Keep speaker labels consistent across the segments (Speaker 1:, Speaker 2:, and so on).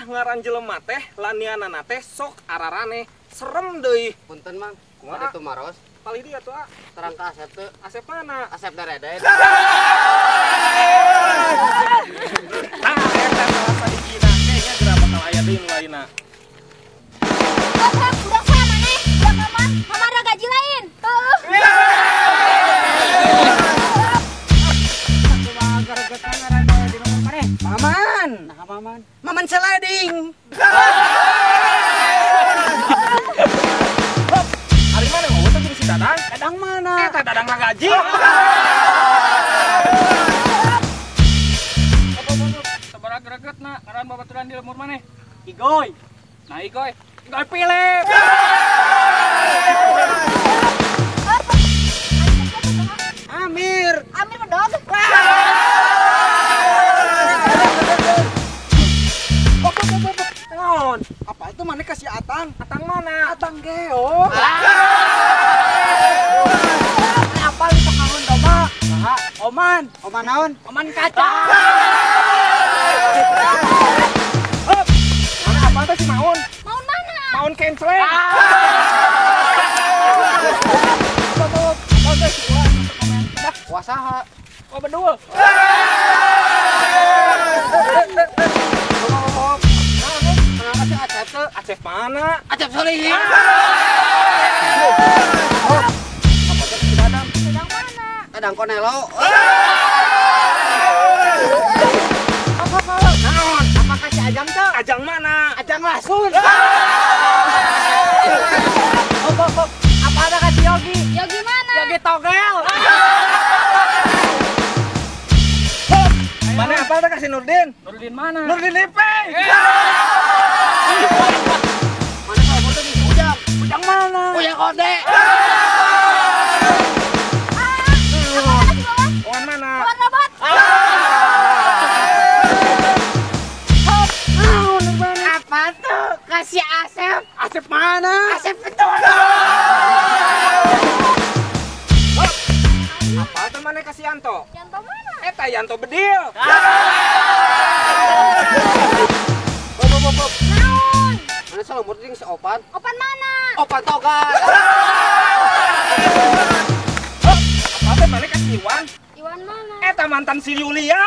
Speaker 1: Tah ngaran jelema teh lanianana teh sok araraneh serem deui.
Speaker 2: Punten, Mang.
Speaker 1: Kumaha?
Speaker 2: Kumaha itu maros?
Speaker 1: Palih dia tuh, ah.
Speaker 2: Terang ka Asep teu?
Speaker 1: Asep mana?
Speaker 2: Asep darede.
Speaker 1: Tah eta salah sahijina kayaknya geura bakal aya deui nu lainna.
Speaker 3: Hop, budak saha maneh? Budak Maman, Maman gaji lain. Tuh.
Speaker 4: Paman. Nah, paman. Maman sliding.
Speaker 1: Hop, ari mana ngomong teh jeung si Dadang?
Speaker 4: Dadang mana?
Speaker 1: Eta Dadang gaji.
Speaker 5: Sabaraha gregetna ngaran babaturan di lemur maneh?
Speaker 4: Igoy.
Speaker 5: Nah, Igoy. Igoy Philip.
Speaker 4: Amir.
Speaker 3: Amir bedog.
Speaker 4: Naon? Apa itu mana kasih Atang?
Speaker 1: Atang mana?
Speaker 4: Atang Geo. Apa lu pakahon domba? Saha? Oman. Oman naon? Oman kaca.
Speaker 1: Hop. Mana apa teh si Maun?
Speaker 3: Maun mana?
Speaker 1: Maun kenceleng. Apa teh si Ulan?
Speaker 2: Wah saha?
Speaker 5: Wah bedul.
Speaker 2: Acep teu?
Speaker 1: Acep mana?
Speaker 2: Acep Solihin.
Speaker 1: Apa teh si Dadang?
Speaker 3: Dadang mana?
Speaker 2: Dadang Konelo.
Speaker 1: Naon?
Speaker 4: Apakah si Ajang teu?
Speaker 1: Ajang mana?
Speaker 4: Ajang Lasun. Hop, hop, hop. Apa ada kasih Yogi?
Speaker 3: Yogi mana?
Speaker 4: Yogi Togel.
Speaker 1: Hop. Mana apa teh kasih Nurdin?
Speaker 5: Nurdin mana?
Speaker 1: Nurdin Lipeng.
Speaker 2: Mana kalau teh di Ujang?
Speaker 4: Ujang mana?
Speaker 2: Ujang Konde.
Speaker 3: Apa kasih Wawan?
Speaker 1: Wawan mana?
Speaker 3: Wawan robot.
Speaker 4: Apa tuh? Kasih Asep. Asep mana? Asep betul.
Speaker 1: Apa tuh mana kasih Yanto?
Speaker 3: Yanto mana?
Speaker 1: Eta Yanto bedil. Hop, hop, hop.
Speaker 3: Naon?
Speaker 2: Mana salumur jeung si Opan?
Speaker 3: Opan mana?
Speaker 2: Opan Toga.
Speaker 1: Hop. Apa teh mana kasih Iwan?
Speaker 3: Iwan mana?
Speaker 1: Eta mantan si Yulia.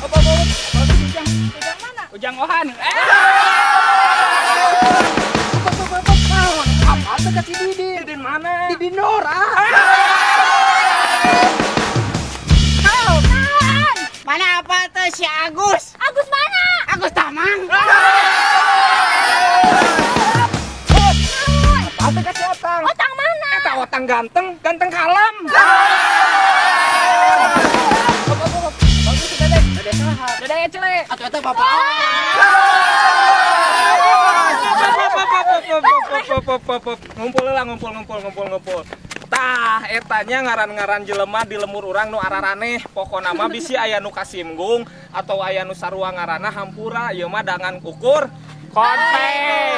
Speaker 1: Hop, hop, hop. Apa tuh si Ujang?
Speaker 3: Ujang mana?
Speaker 5: Ujang Ohan.
Speaker 4: Apa tuh kasih Didin?
Speaker 1: Didin mana?
Speaker 4: Didin Nora.
Speaker 3: Naon?
Speaker 4: Mana apa tuh si Agus?
Speaker 3: Agus mana?
Speaker 4: Agus Tamang.
Speaker 3: Naon?
Speaker 1: Apa teh kasih Otang?
Speaker 3: Otang mana?
Speaker 1: Eta Otang ganteng, ganteng kalem. Hop, hop, hop. Bagus si Dedek.
Speaker 2: Dede saha?
Speaker 5: Dede Ecele.
Speaker 2: Atuh eta bapak.
Speaker 1: Ngumpul lah, ngumpul, ngumpul, ngumpul, ngumpul. Tah, etanya ngaran-ngaran jelema di lemur urang nu araraneh. Pokona mah bisi aya nu kasimgung atau aya nu sarua ngaranna hampura, ieu mah dangan ukur konten.